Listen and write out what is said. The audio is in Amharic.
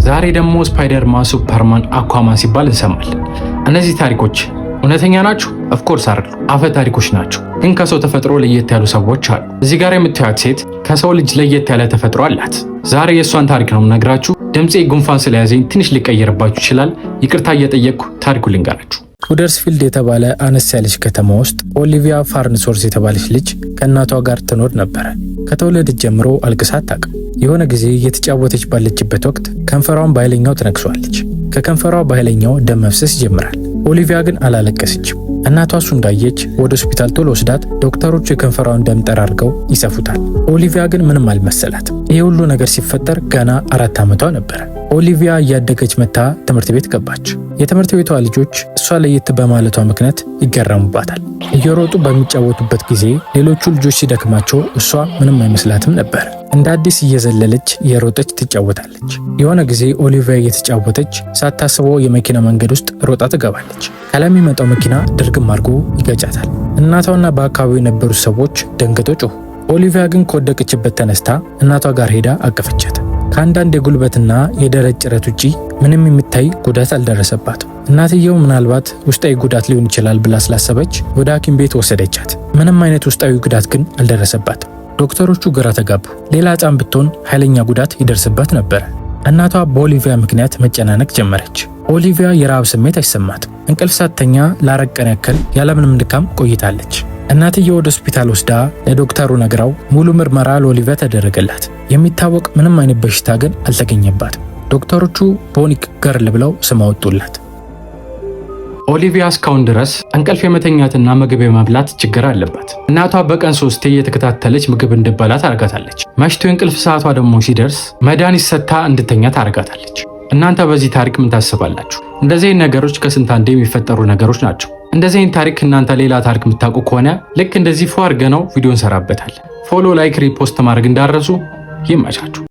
ዛሬ ደግሞ ስፓይደርማን፣ ሱፐርማን፣ አኳማን ሲባል እንሰማለን። እነዚህ ታሪኮች እውነተኛ ናቸው? Of course አይደሉ፣ አፈ ታሪኮች ናቸው። ግን ከሰው ተፈጥሮ ለየት ያሉ ሰዎች አሉ። እዚህ ጋር የምታዩት ሴት ከሰው ልጅ ለየት ያለ ተፈጥሮ አላት። ዛሬ የእሷን ታሪክ ነው የምነግራችሁ። ድምፄ ጉንፋን ስለያዘኝ ትንሽ ሊቀየርባችሁ ይችላል። ይቅርታ እየጠየቅኩ ታሪኩ ልንገራችሁ። ሁደርስፊልድ የተባለ አነስ ያለች ከተማ ውስጥ ኦሊቪያ ፋርንስወርዝ የተባለች ልጅ ከእናቷ ጋር ትኖር ነበረ። ከተወለደች ጀምሮ አልቅሳ አታውቅም። የሆነ ጊዜ እየተጫወተች ባለችበት ወቅት ከንፈሯን በኃይለኛው ትነክሷለች። ከከንፈሯ በኃይለኛው ደም መፍሰስ ይጀምራል። ኦሊቪያ ግን አላለቀሰችም። እናቷ እሱ እንዳየች ወደ ሆስፒታል ቶሎ ወስዳት ዶክተሮቹ የከንፈሯን ደም ጠራርገው ይሰፉታል። ኦሊቪያ ግን ምንም አልመሰላትም። ይህ ሁሉ ነገር ሲፈጠር ገና 4 ዓመቷ ነበረ። ኦሊቪያ እያደገች መጥታ ትምህርት ቤት ገባች። የትምህርት ቤቷ ልጆች እሷ ለየት በማለቷ ምክንያት ይገረሙባታል። እየሮጡ በሚጫወቱበት ጊዜ ሌሎቹ ልጆች ሲደክማቸው እሷ ምንም አይመስላትም ነበር። እንደ አዲስ እየዘለለች እየሮጠች ትጫወታለች። የሆነ ጊዜ ኦሊቪያ እየተጫወተች ሳታስበው የመኪና መንገድ ውስጥ ሮጣ ትገባለች። ከላይ የሚመጣው መኪና ድርግም አድርጎ ይገጫታል። እናቷና በአካባቢው የነበሩት ሰዎች ደንግጠው ጮሁ። ኦሊቪያ ግን ከወደቀችበት ተነስታ እናቷ ጋር ሄዳ አቀፈቻት። ከአንዳንድ የጉልበትና የደረት ጭረት ውጪ ምንም የሚታይ ጉዳት አልደረሰባትም። እናትየው ምናልባት ውስጣዊ ጉዳት ሊሆን ይችላል ብላ ስላሰበች ወደ ሐኪም ቤት ወሰደቻት። ምንም አይነት ውስጣዊ ጉዳት ግን አልደረሰባትም። ዶክተሮቹ ግራ ተጋቡ። ሌላ ሕፃን ብትሆን ኃይለኛ ጉዳት ይደርስባት ነበረ። እናቷ በኦሊቪያ ምክንያት መጨናነቅ ጀመረች። ኦሊቪያ የረሃብ ስሜት አይሰማትም። እንቅልፍ ሳትተኛ ለ4 ቀን ያክል ያለምንም ድካም ቆይታለች። እናትየው ወደ ሆስፒታል ወስዳ ለዶክተሩ ነግራው ሙሉ ምርመራ ለኦሊቪያ ተደረገላት። የሚታወቅ ምንም አይነት በሽታ ግን አልተገኘባትም። ዶክተሮቹ bionic girl ብለው ስም አወጡላት። ኦሊቪያ እስካሁን ድረስ እንቅልፍ የመተኛትና ምግብ የመብላት ችግር አለባት። እናቷ በቀን 3 እየተከታተለች ምግብ እንድትበላ ታደርጋታለች። መሽቶ የእንቅልፍ ሰዓቷ ደግሞ ሲደርስ መድኃኒት ሰጥታ እንድትተኛ ታደርጋታለች። እናንተ በዚህ ታሪክ ምን ታስባላችሁ? እንደዚህ አይነት ነገሮች ከስንት አንዴ የሚፈጠሩ ነገሮች ናቸው። እንደዚህ አይነት ታሪክ እናንተ ሌላ ታሪክ የምታውቁ ከሆነ ልክ እንደዚህ ፎ አድርገነው ቪዲዮ እንሰራበታለን። Follow፣ like፣ repost ማድረግ እንዳትረሱ። ይመቻችሁ።